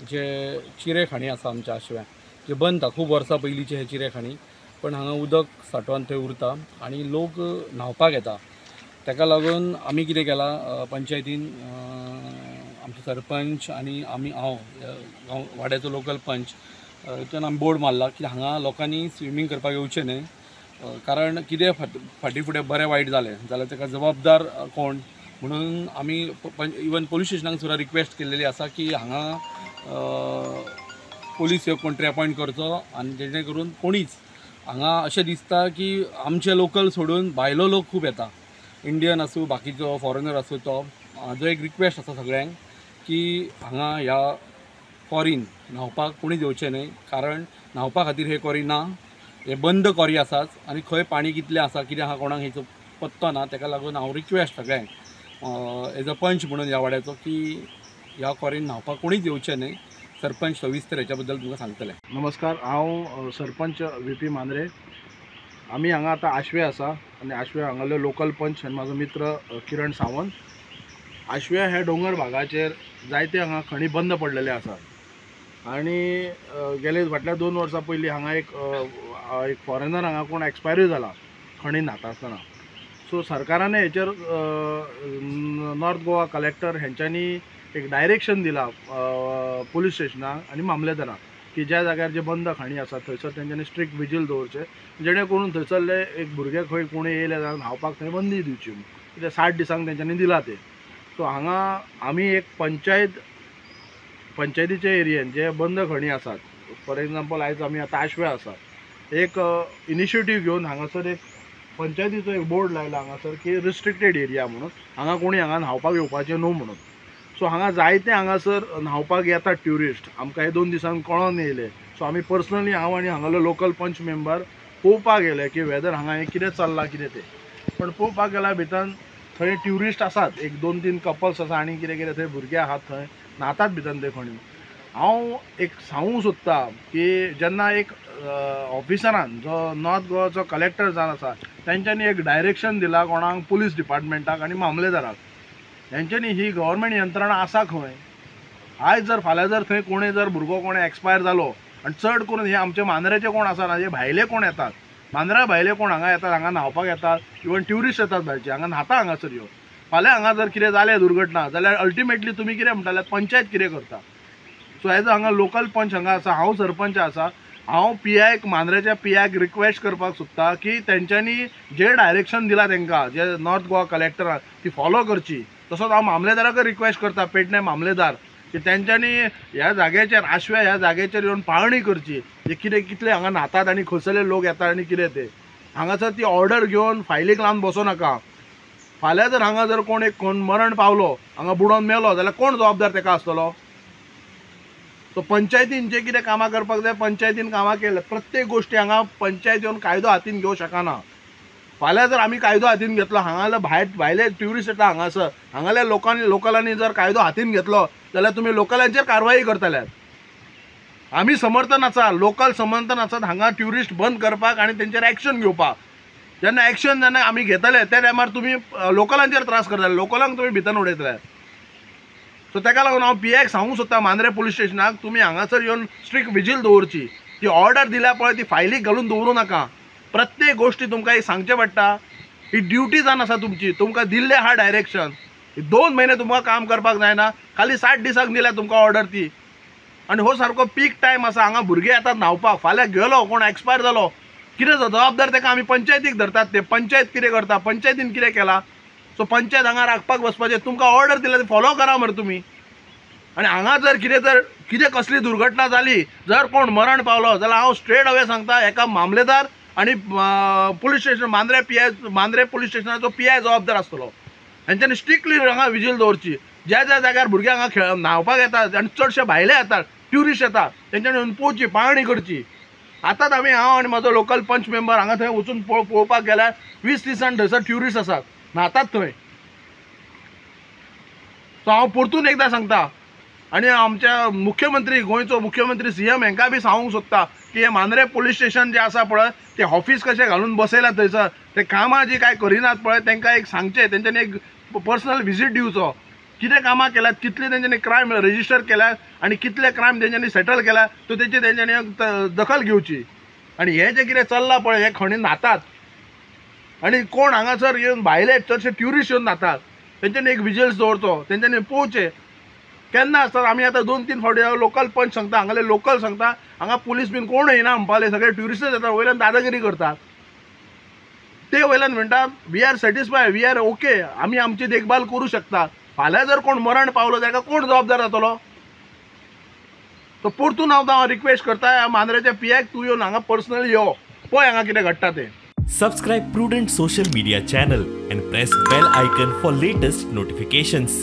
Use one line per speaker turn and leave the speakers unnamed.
जे चिरे खाणी आसा आमच्या आशव्या जे बंद खूब वर्सां पयलींचे हे चिरे खाणी, पण हांगा उदक सांठोवन थंय उरता आनी लोक न्हांवपाक येता. ताका लागून आमी कितें केलां, पंचायतीन आमचे सरपंच आनी आमी हांव वाड्याचो लोकल पंच तेन्ना आमी बोर्ड मारला की हांगा लोकांनी स्विमींग करपाक येवचें न्हय, कारण कितें फाटीं फुडें बरें वायट जालें जाल्यार ताका जबाबदार कोण म्हणून आमी इवन पोलीस स्टेशनाक सुद्दां रिक्वेस्ट केल्लेली आसा की हांगा पोलीस कोण तरी अपॉयंट करचो आनी जेणे करून कोणीच हांगा अशें दिसता की आमचे लोकल सोडून भायलो लोक खूब येता, इंडियन आसूं बाकीचो फॉरेनर आसूं. तो हाजो एक रिक्वेस्ट आसा सगळ्यांक की हांगा ह्या कॉरीन न्हांवपाक कोणीच येवचें न्हय, कारण न्हांवपा खातीर हे कॉरी ना, हे बंद कॉरी आसाच आनी खंय पाणी कितलें आसा कितें आसा कोणाक हेचो पत्तो ना. ताका लागून हांव रिक्वेस्ट सगळ्यांक एज अ पंच म्हणून ह्या वाड्याचो की ह्या कॉरीन न्हांवपाक कोणीच येवचें न्हय. सरपंच सविस्तर हेच्या बद्दल तुमकां सांगतले.
नमस्कार, हांव सरपंच व्ही पी मांद्रे. आमी हांगा आतां आशवे आसा आनी आशवे हांगाले लोकल पंच आनी म्हाजो मित्र किरण सावंत. आशव्या ह्या दोंगर भागाचेर जायते हांगा खणी बंद पडलेले आसात आनी गेले फाटल्या 2 वर्सां पयलीं हांगा एक फॉरेनर हांगा कोण एक्सपायरूय जाला खणी न्हाता आसतना. सो सरकारान हेचेर नॉर्थ गोवा कलेक्टर हेंच्यांनी एक डायरेक्शन दिला पोलीस स्टेशनाक आनी मामलेदाराक की ज्या जाग्यार जे बंद खाणी आसात थंयसर तेंच्यांनी स्ट्रिक्ट विजील दवरचें, जेणे करून थंयसरले एक भुरगे खंय कोणी येयले जाल्यार न्हांवपाक थंय बंदी दिवची म्हणून. कित्याक 60 दिसांक तेंच्यांनी दिला ते. सो हांगा आमी एक पंचायतीचे एरियेन जे बंद खणी आसात, फॉर एग्जाम्पल आयज आमी आतां आशव्या आसात, एक इनिशिएटीव घेवन हांगासर एक पंचायतीचो एक बोर्ड लायला हांगासर की रिस्ट्रिक्टेड एरिया म्हणून, हांगा कोणी हांगा न्हांवपाक येवपाचें न्हू म्हणून. सो हांगा जायते हांगासर न्हांवपाक येतात ट्युरिस्ट, आमकां हे 2 दिसांक कळोन येयले. सो आमी पर्सनली हांव आनी हांगालो लोकल पंच मेंबर पळोवपाक गेले की वेदर हांगा हें कितें चल्लां कितें तें. पण पळोवपाक गेल्यार भितर थंय ट्युरिस्ट आसात, 1 2 3 कपल्स आसा आनी कितें कितें थंय भुरगे आसात थंय न्हातात भितर ते खणी. हांव एक सांगूंक सोदता की जेन्ना एक ऑफिसरान जो नॉर्थ गोवाचो कलेक्टर जावन आसा तेंच्यांनी एक डायरेक्शन दिलां कोणाक, पुलीस डिपार्टमेंटाक आनी मामलेदाराक, हेंच्यांनी ही गव्हर्मेंट यंत्रणा आसा खंय. आयज जर फाल्यां जर थंय कोणूय जर भुरगो कोणें एक्सपायर जालो, आनी चड करून हे आमचे मांद्रेचे कोण आसा ना, जे भायले कोण येतात, मांद्रा भायले कोण हांगा येतात, हांगा न्हांवपाक येतात, इवन ट्युरिस्ट येतात भायचे हांगा न्हाता हांगासर येवन. फाल्यां हांगा जर कितें जालें दुर्घटना जाल्यार अल्टिमेटली तुमी कितें म्हणटाले, पंचायत कितें करता. सो एज हांगा लोकल पंच हांगा आसा, हांव सरपंच आसा, हांव पी आयक मांद्रेच्या पी आयक रिक्वेस्ट करपाक सोदता की तेंच्यांनी जे डायरेक्शन दिलां तेंकां, जे नॉर्थ गोवा कलेक्टरान, ती फॉलो करची. तसोच हांव मामलेदाराकय रिक्वेस्ट करता, पेडणे मामलेदार, की तेंच्यांनी ह्या जाग्याचेर आशव्या ह्या जाग्याचेर येवन पाळणी करची, जे कितें कितले हांगा न्हातात आनी खंयसरले लोक येतात आनी कितें ते. हांगासर ती ऑर्डर घेवन फायलीक लावन बसो नाका. फाल्यां जर हांगा जर कोण एक कोण मरण पावलो, हांगा बुडोवन मेलो जाल्यार कोण जबाबदार तेका आसतलो. सो पंचायतीन जे कितें कामां करपाक जाय पंचायतीन कामां केलें. प्रत्येक गोश्टी हांगा पंचायत येवन कायदो हातीन घेवंक शकना. फाल्यां जर आमी कायदो हातीन घेतलो, हांगाले भायले ट्युरिस्ट येता हांगासर, हांगाल्या लोकांनी लोकलांनी जर कायदो हातीन घेतलो जाल्यार तुमी लोकलांचेर कारवाई करतले. आमी समर्थन आसा, लोकल समर्थन आसात हांगा ट्युरिस्ट बंद करपाक आनी तेंचेर एक्शन घेवपाक. जेन्ना एक्शन जेन्ना आमी घेतले त्या टायमार तुमी लोकलांचेर त्रास करतले, लोकलांक तुमी भितर उडयतले. सो ताका लागून हांव पी आयक सांगूंक सोदता, मांद्रे पोलीस स्टेशनाक तुमी हांगासर येवन स्ट्रिक्ट विजील दवरची. ती ऑर्डर दिल्या पळय ती फायलीक घालून दवरूं नाका. प्रत्येक गोश्टी तुमकां एक सांगचें पडटा, ही ड्युटी जावन आसा तुमची, तुमकां दिल्लें आहा डायरेक्शन. 2 म्हयने तुमकां काम करपाक जायना, खाली 60 दिसांक दिल्या तुमकां ऑर्डर ती. आनी हो सारको पीक टायम आसा, हांगा भुरगे येतात न्हांवपाक. फाल्यां गेलो कोण एक्सपायर जालो कितें जबाबदार तेका आमी पंचायतीक धरतात. ते पंचायत कितें करता, पंचायतीन कितें केलां. सो पंचायत हांगा राखपाक बसपाचें, तुमकां ऑर्डर दिल्या ती फॉलो करा मरे तुमी. आनी हांगा जर कितें जर कितें कसली दुर्घटना जाली, जर कोण मरण पावलो जाल्यार हांव स्ट्रेट अवे सांगता एका मामलेदार आनी police station Mandrem P I, Mandrem police स्टेशनाचो P I जबाबदार आसतलो. हेंच्यांनी स्ट्रिक्टली हांगा विजील दवरची. ज्या ज्या जाग्यार भुरगे हांगा खेळ न्हांवपाक येतात आनी चडशे भायले येतात, ट्युरिस्ट येतात, तेंच्यांनी येवन पळोवची, पाळणी करची. आतांच आमी, हांव आनी म्हाजो लोकल पंच मेंबर हांगा थंय वचून पळोवपाक गेल्यार 20-30 जाण थंयसर ट्युरिस्ट आसात, न्हातात थंय. सो हांव परतून एकदां सांगता आनी आमच्या मुख्यमंत्री, गोंयचो मुख्यमंत्री सी एम हेंकां बी सांगूंक सोदता की हे मांद्रे पोलीस स्टेशन जें आसा पळय ते ऑफिस कशें घालून बसयलां थंयसर, ते कामां जी कांय करिनात पळय तेंकां एक सांगचें, तेंच्यांनी एक पर्सनल विजीट दिवचो. कितें कामां केल्यात, कितले तेंच्यांनी क्रायम रजिस्टर केल्यात आनी कितले क्रायम तेंच्यांनी सेटल केल्या, तो तेची तेंच्यांनी दखल घेवची. आनी हें जें कितें चल्लां पळय, हे खणी न्हातात आनी कोण हांगासर येवन भायले चडशे ट्युरिस्ट येवन न्हातात, तेंच्यांनी एक विजिलन्स दवरचो, तेंच्यांनी पळोवचें केन्ना आसतात. आमी आतां 2-3 फावटी लोकल पंच सांगता, हांगाले लोकल सांगता, हांगा पुलीस बीन कोण येना म्हणपाले, सगळे ट्युरिस्टच येता, वयल्यान दादागिरी करतात. ते वयल्यान म्हणटा we are satisfied, we are okay, आमी आमची देखभाल करूं शकता. फाल्यां जर कोण मरण पावलो ताका कोण जबाबदार जातलो? तो परतून हांव रिक्वेस्ट करता मांद्रेच्या पी.आय.क तूं येवन हांगा पर्सनली यो, पळय हांगा कितें घडटा तें.
Subscribe Prudent Social Media channel and press bell icon for latest notifications.